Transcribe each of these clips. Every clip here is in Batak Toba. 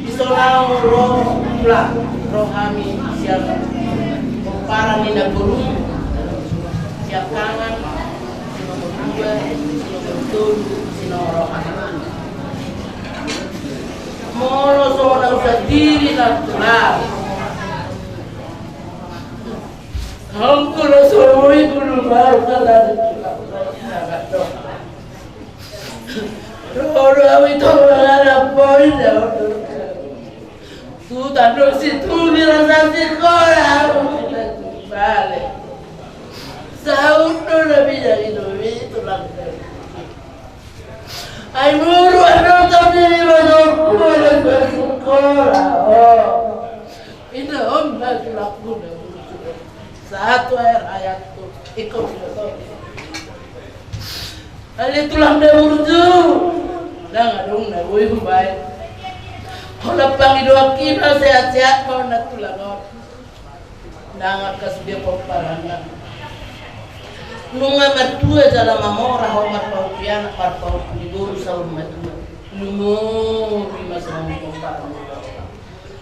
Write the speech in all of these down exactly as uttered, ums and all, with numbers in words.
Di son ahu ro, tulang, ro hami sian pomparan ni naboru, siangkangan, si nomor dua, si nomor tolu, si nomor opat. Molo songon ahu sandiri na tulang, anggo na so boi bulung ahu na tulang. Ro do ahu i tong mangalap poin do. Tu tano situbi rasa sikola. Bale. Saut do na bijak i do i tulang. Ai muru anu tapi di masuk kuala sikola. Oh. Ina om na tulangku na. Satu air ayatku. Ikut ikut. Ale tulang da burju. Ndang adong na boi hubaen. Holan pangidoan hita sehat-sehat ma on na tulang on. Ndang angka sude pomparanna. Nunga martua jala mamora ho marpahompu anak, marpahompu ni boru saur matua. Nunga i ma songon pomparan.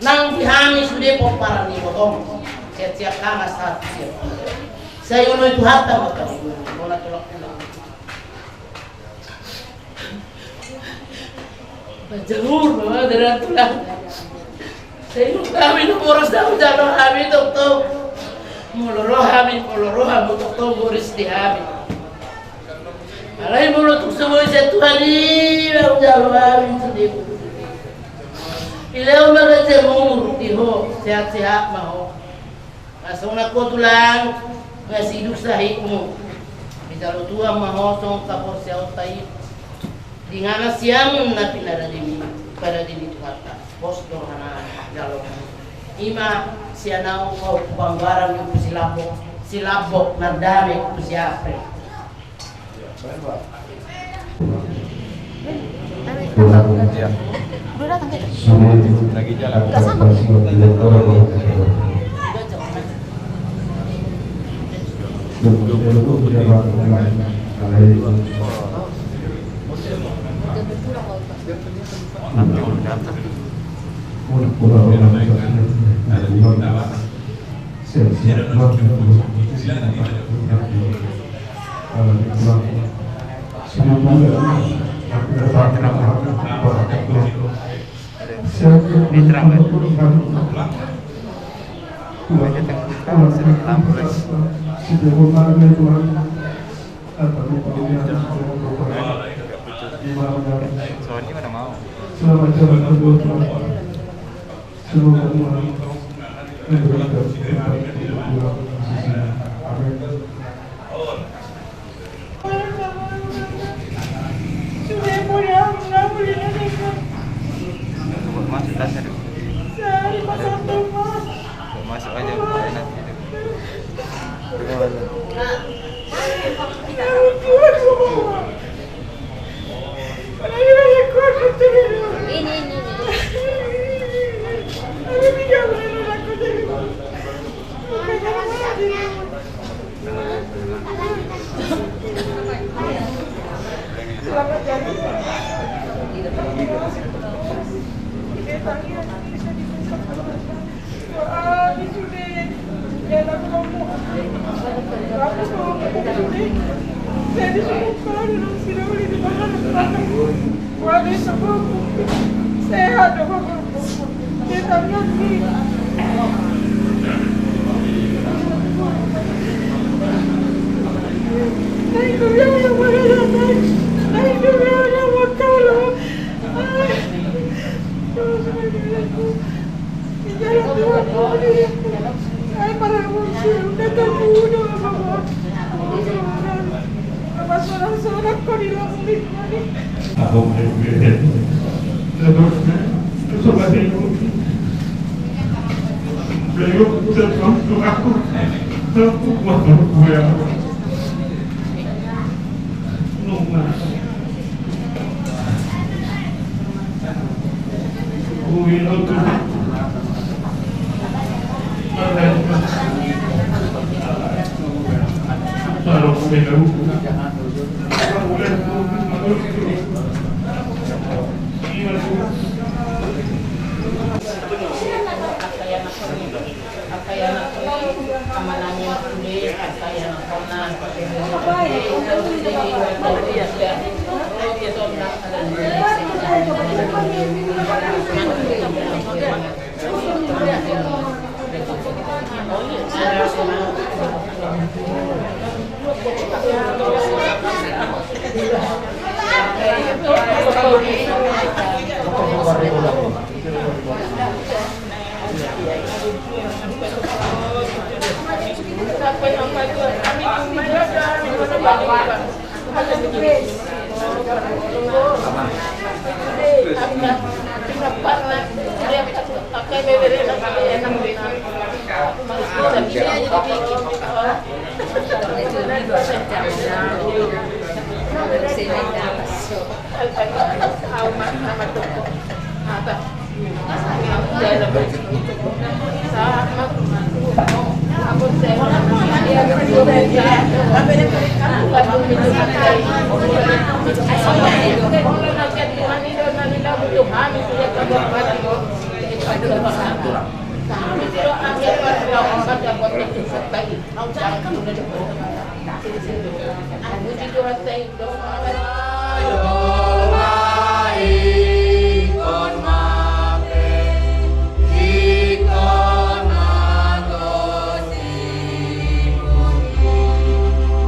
Nang di hami sude pomparan ni botong. Sehat-sehat hita ma sahat siap. Sai oloi Tuhanta ma hami. Bona tulang-tulang. Manjamur ma, dalan tulang. Sai nunga hami na boras, ndang hujalo hami tongtong. Molo ro hami, molo ro hamu tongtong boris di hami. Alai molo tung so boi sian Tuhan i, ndang hujalo hami sude. Dilehon ma ganjang umur di ho, sehat-sehat ma ho. Nga songon na ho tulang, nga sidung sahitmu. Dijalo Tuhan ma ho songon haporseaonta i. Di ngana siamun na pinarade ni, parade ni Tuhanta. Pos do rohana jalo. I ma sian ahu, ahu panggaran ni Ompu Silambok, Silambok Nardame Ompu Siampre. Iya. Lagi jalan. Sony mana mau? Semoga Tuhan memberikan terbaik di dalam sisinya. Amin. Sari, masuk, Mas. Masuk aja, enak gitu. Ini, ini, ini. Selamat jalan. Wah, di sude. Ya, aku ngomong. Aku ngomong di sude. Jadi, aku kalau di sini, di mana? Wah, di sebuah sehat, aku ngomong.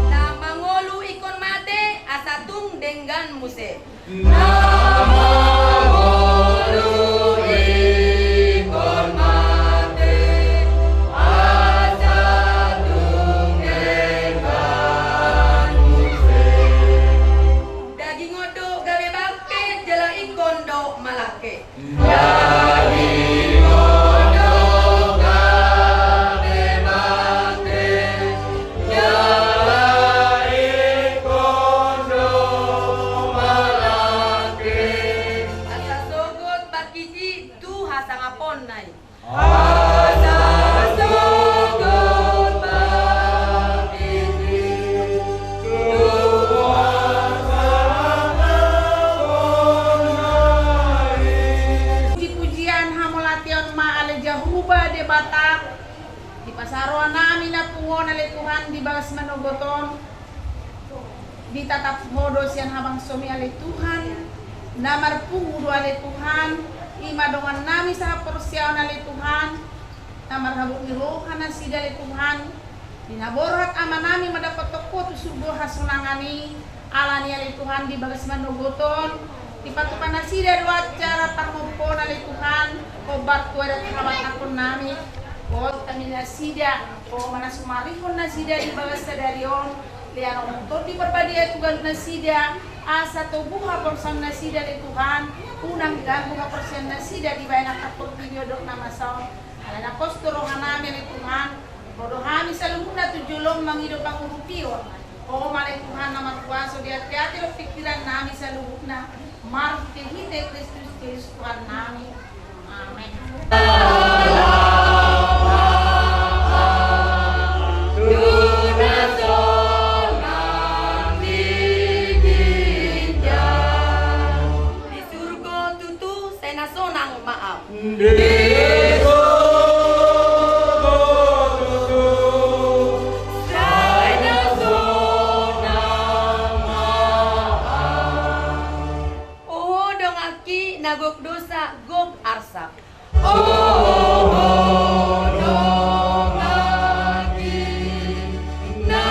Na mangolu ingkon mate, asa tung denggan muse. Na mangolu ingkon mate, asa tung denggan muse. Daging on do gabe bangke, jala ingkon do malangke. Daging on do gabe bangke, jala ingkon do malangke. Asa sogot bangkisi tu hasangaponna i. Asa sogot bangkisi tu hasangaponna i. Puji-pujian hamauliateon ma ale Jahowa Debata, di pasaroan nami na pungu on ale Tuhan di bagas manogot on. Ditatap Ho do sian habangsomi ale Tuhan, na marpungu do ale Tuhan, i ma dongan nami sahaporseaon ale Tuhan, na marhabot ni roha nasida ale Tuhan, di na borhat ama nami mandapothon Ho tu surgo hasonangan i, alani ale Tuhan di bagas manogot on, dipatupa nasida do acara parngompoon ale Tuhan, hombar tu adat habatahon nami, bohot hami nasida, Ho ma na sumarihon nasida di bagas sadari on, Lean Ho ma Tondi Parbadia tu ganup nasida, asa togu haporseaon nasida ale Tuhan, Unang ganggu haporseaon nasida dibahen angka portibi on dohot na masa on. Alai na pos do rohanami ale Tuhan, ro do hami saluhutna tu jolom mangido pangurupion. Ho ma ale Tuhan na markuaso, diateate do pingkirannami saluhutna, marhitehite Kristus Jesus Tuhannami. Amen. Di surgo tutu sai na sonang ma ahu. Di surgo tutu sai na sonang ma ahu. Oho donganki na gok dosa gok arsak. Oho donganki na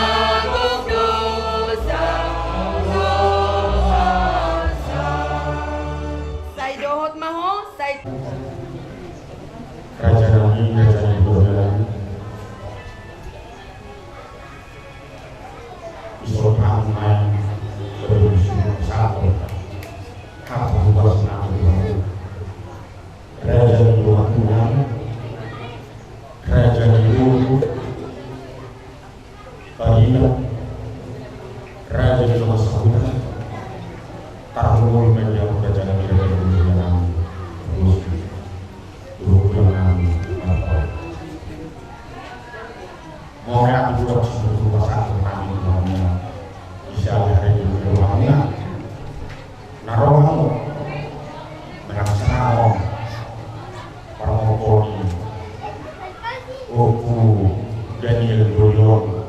gok dosa gok arsak. Sai dohot ma ho, sai. Raja nami, raja nami, raja nami. Isor nami main, bermusim satu. Apa hukum nami? Raja ni Tuhan, raja ni Tuhan, Padina, raja ni Tuhan Sabuta, tarhulul menjawab raja ni, raja ni Tuhan, terus, terus Tuhan, apa? Mauliate ma di Tuhan, pasahat hami tu hamuna. Di sada hari di hamuna. Na ro hamu manang sahon parmoko ni Ompu Daniel Doyon,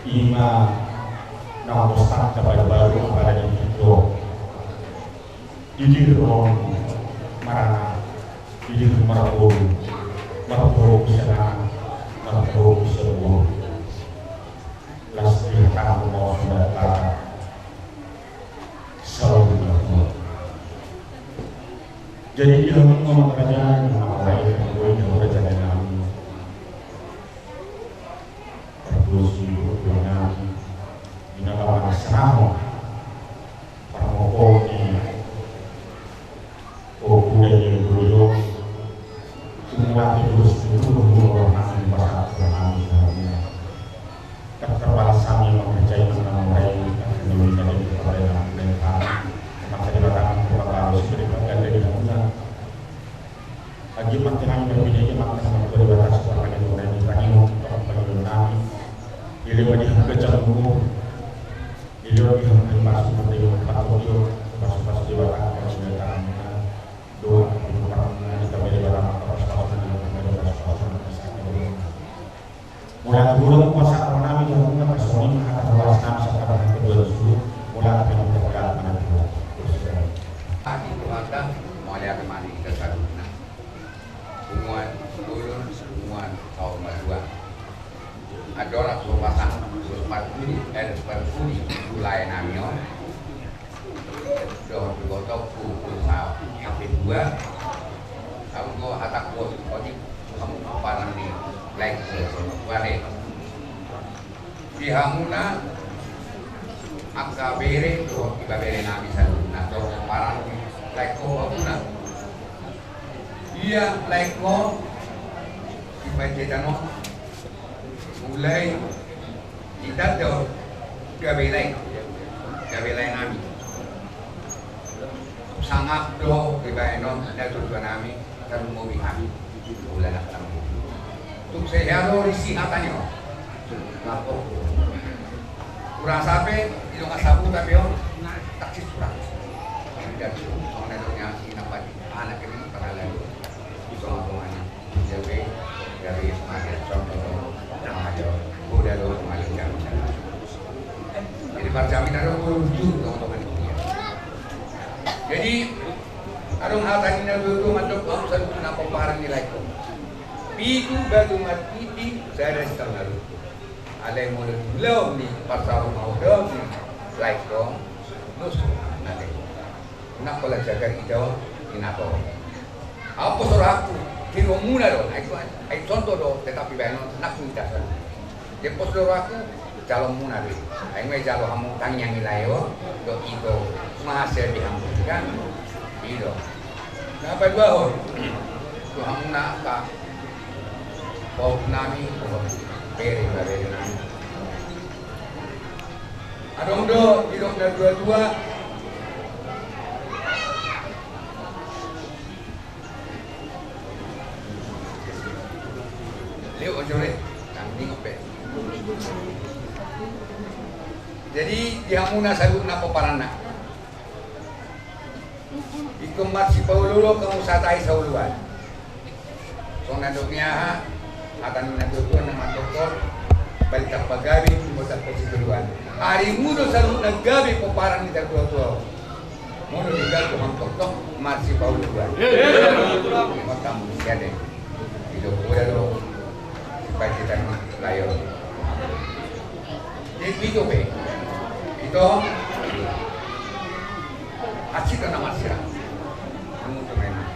ima na pos tangkas baru-baru pada di Tito. Didir on marana, didir marboru, marboru bisa na, marboru bisa boru. Las di hatamu mau sudah tak. Salam. Jadi dia ngomong kerajaan, ngomong lain, ngomong kerajaan yang Terus di Tuhan, di nama Anak Seramo, parmoko ni Ompu Daniel Doyon, semua itu terus itu berhubung orang masing pasahat Tuhan, amin. Terbalas kami mengerjai mengenai mulai dari kepala dan kami maka di batang kepala harus beribadah dari hamuna. Agi mangke nami marbinege mangke nami tu Debata suparange tu nami tangimu tong pangido nami. Dilema di hamu gajang umur. Dilema di hamu pasu-pasu di hamu pasu-pasu di batang kami di tangan. Doa di batang kami di batang pasu-pasu di hamu pasu-pasu di batang kami. Mauliate ma di Tuhan, pasahat hami tu hamuna, songon i ma hata horas nami sahat tu hami tu Tuhan Yesus. Mauliate ma di Tuhan, mauliate ma di Tuhan. Adi Tuhan, mauliate ma di Tuhan. Punguan Ulun, punguan Kaum Matua. Andorang so pasahat, so parpudi, eh, parpudi, ulae nami on. Dohot tu gotongku, tu sa-, hape dua. Hamu do hatangku, odi, hamu parang ni lae, so, so, wale. Di hamuna, angka bere, dohot ibebere nami saluhutna, dohot parang ni lae, so, hamuna. Ia lae, so, di pancetan on. Mulai ditanda gabe lae, gabe lae nami. Sangap do dibahen on na tujuan nami, tarlumobi hami. Ulanak nami. Tung sai hea do risi hata ni on. Lapo. Urang sape, di dongan sapu tapi on. Taksis urang. Jadi, songon na do ni asi na padi. Anak ini pada lalu. Di tongah-tongah ni. Jadi, jadi, semakin contoh, semakin, udah lo, semakin jam, jam. Jadi, parjamina do, guru, guru, teman-teman. Jadi, adong hata ni na tutu, mandok, bangsa, na pomparan ni lae, so. Pitu batu marpiti, sada sitang lalu. Alai molo di ulaon ni parsahur maoda ni lae, so, nusuk, na lae. Nang pola jaga ida on, inako. Apo so rohangku, tiruonmuna do, ai, ai contoh do, tetapi baenon, nang ida saluhut. Dipos do rohangku, jaloonmuna do. Ai nunga dijalo hamu tangiang ni lae on, do ito, masa di hamu, kan? I do. Na paduahon tu hamuna angka pahompu nami, pahompu bere, bere nami. Adong do didok na dua-dua. Leo ojore, kami ngope. Jadi di hamuna saluhutna pomparanna. Ingkon marsipaolo-olo hamu sahat tu saoloan. Songon na didok ni aha, hata ni na didok na mandok, balintang pagabe, timbul tangkas sijoloan. Ari muna saluhutna gabe pomparan ni na didok. Molo digabe hamu tongtong marsipaolo-oloan. Ingkon hamu sian i. Didok poda do. Supaya kita ni layo. Jadi pitu pe. Ito. Hansit do na marsirang. Namun tu memang.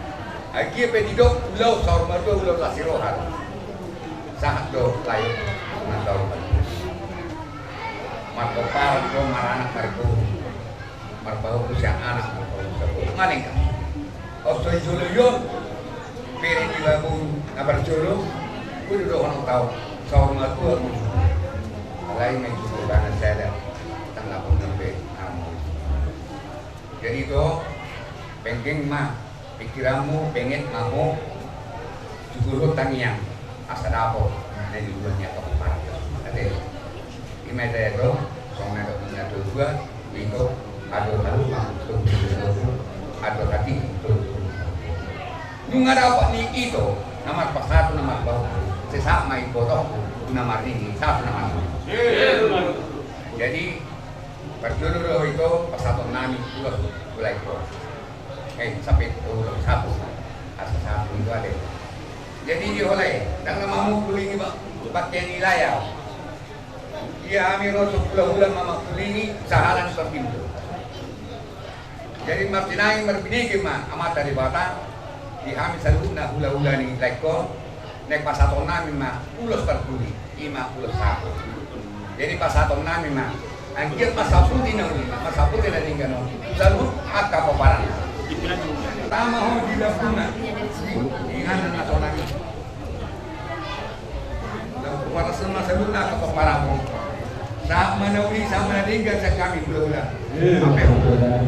Agia pe didok ulaon saur matua ulaon las ni roha. Sahat do layo na saur matua. Marpomparan do maranak marboru. Marpahompu sian anak, marpahompu sian boru. Manang kan. Oso i jolo i on. Bere ni boru na parjolo. Kudu do hono tau. Saur matua. Alai ma i jolo bana sada. Tanggapan nang be. Jadi ito, penggeng ma. Pikiranmu, pengen ma ho. Jugurut tangiang. Asa dapot. Na di bulan ni apa kemarin. Ate. Ima ita ito. Songon na didok na dua-dua. Ito, ado halumpang, ado hati, ado. Nunga dapot ni ito, na marpasahathon, na marpahompu, sai sahat ma ibotongku, na marnini, sahat na marnini. Jadi, parjolo do ito, pasahaton nami, ulos, mulai ko. Eh, sampe ulos satu, asa satu itu ada. Jadi, di holan i, ndang na mamungkuli ni ba-, bagian wilayah. Ia hami ro tu hula-hula mamangkulingi sahala ni partimbo. Jadi martinangi marbinege ma Amanta Debata di hami saluhutna hula-hula ni lae on. Naeng pasahaton nami ma ulos parpudi, ima ulos sahat. Jadi pasahaton nami ma anggiat ma saputi na uli, ma saputi na denggan on saluhut angka pomparan. Tama ho di lambungna, di, di inganan na sonang i. Lalu kuparas na masa dulu na ke peparamo. Sahat ma na uli, sahat ma na denggan, sahat hami hula-hula. Iya. Apa yang hula-hula?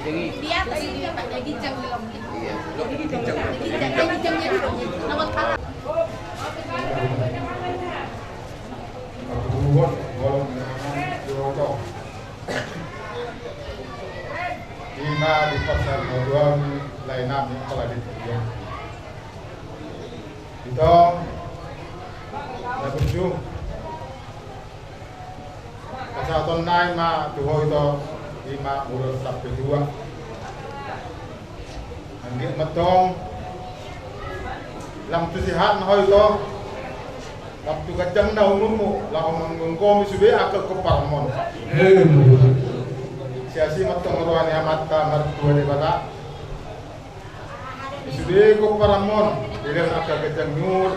Di atas ini, Pak, lagi jam belum. Iya, belum. Lagi jam, lagi jam, jadi nomor parah. Pangkubuhon, golong dengan Joto. Ima di pasal dua ni lae nami kepala di dia. Ito, na burju. Pasahaton nami ma tu ho ito, ima ulos sampe dua. Anggiat ma tong lam tu sehat na ho ito. Lam tu ganjang na umurmu, laho manggomgomi sude angka pomparanmon. Siasi ma tong roha ni Amanta Martua Debata. Sude pomparanmon, dilehon angka ganjang ni umur,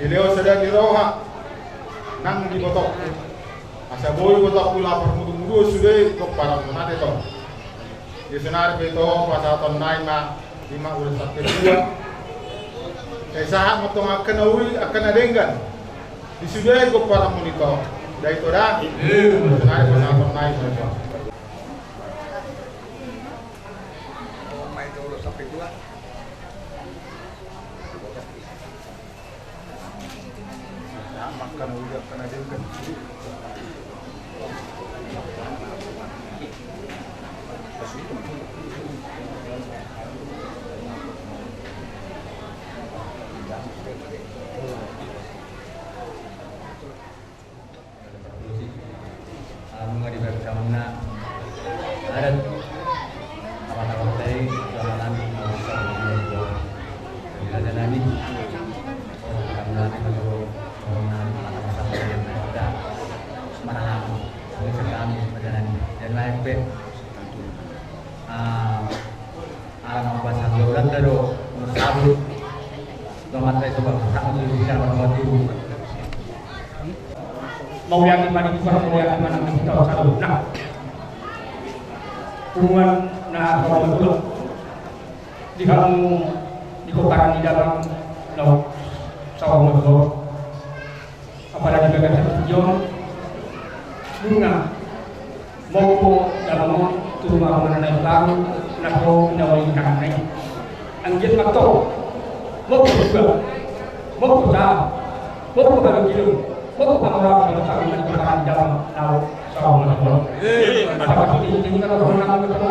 dilehon sada ni roha nang di ibotongku. Asa boi ibotongku laho parmudu-muduon sude pomparanmon, ate tong. Di sonari pe ito, pasahaton nami ma, ima ulos sampe dua. Sai sahat ma tong angka na uli, angka na denggan. Di sude pomparanmon ito. Da ito da. Di sonari pasahaton nami ma ito. Ala nunga dibahen hamuna adat, apa tawar tadi, selama nami, mau usaha, mau jual. Bila ada nami, oh, kita mulai, kita jual, mau nami, kita masak, kita manaham. Ini sekami, ada nami. Dan lain pe, ah, ala nang bahasa dua bulan dah do, menurut sabut. Selamat hari Sabtu. Selamat hari Sabtu. Mauliate ma di Tuhan, mauliate ma di Tuhan, mauliate ma di Tuhan. Nah, hubungan na saur matua di hamu di pomparan ni damang, na saur matua. Apalagi bagasan tingki on, nunga mompo damang on tu rumah rumah na baru, na so binahen ni inang na i. Anggiat ma tong mompo dua, mompo sahat, mompo halumpang, mompo pangorahon, na saur matua di pomparan ni damang, na saur matua. Apalagi tingki on, na saur matua.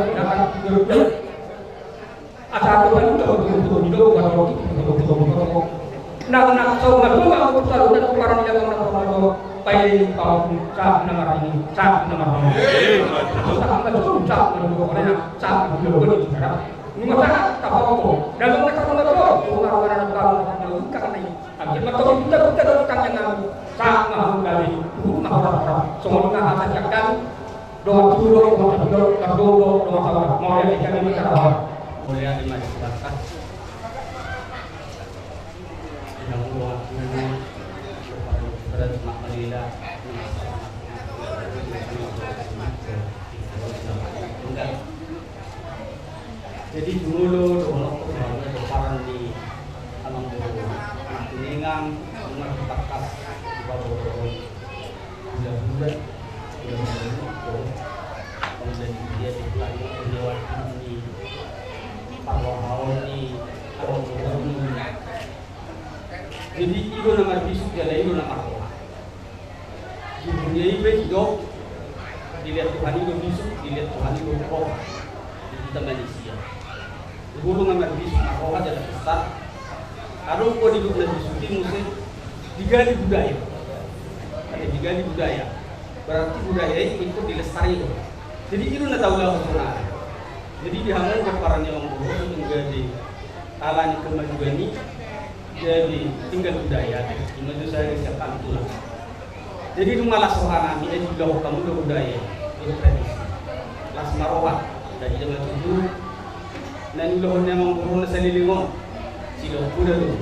Asa tu kan udah betul-betul di doho, bukan roti, betul-betul di doho. Nang, nang, saur matua, saur matua, saur matua, saur matua, saur matua, paling kau, sahat na marnini, sahat na marnono. Sahat na marnini, sahat na marnono, sahat na marnono, sahat na marnono. Nunga sahat, tapaoto. Nang, nang, saur matua, saur matua, saur matua, sahat na marnono. Anggiat ma tong, kita, kita, kita, kita, kita, sahat ma hamu gabe, sahat ma hamu gabe. Songon i ma hata sian hami. Dongan tubu, dongan tubu, dongan tubu, dongan tubu. Mauliate ma di hita. Mauliate ma di hita. Inang dongan tubu, dongan tubu, dongan tubu. Jadi jumolo dongan tubu, dongan tubu, pomparan ni amang boru, anak ninang, dongan tubu, dongan tubu. Bulan-bulan, bulan-bulan, panggilan dia di hari penyawa ini, parwahaon ni, parwahaon ni. Jadi, i do na marbisuk, jala i do na marroha. Di dunia i pe, didok, dilihat Tuhan i do bisuk, dilihat Tuhan i do roha. Di hita manusia. Di hulu nga marbisuk, marroha jala besar. Adong pe didok na bisuk i muse digali budaya. Ate digali budaya. Berarti budaya i ikut dilestari do. Jadi i do na taulahon sonari. Jadi di hamu pomparan ni amang boru, nunga di ala ni kemajuan i, jadi tinggal budaya, ima tu saya siap tulang. Jadi nunga las roha nami, eh, diulahon hamu do budaya, i do tradisi. Las ma roha, jadi jama tutu, na niulahon ni amang boru na saleleng on, sidok kuda do.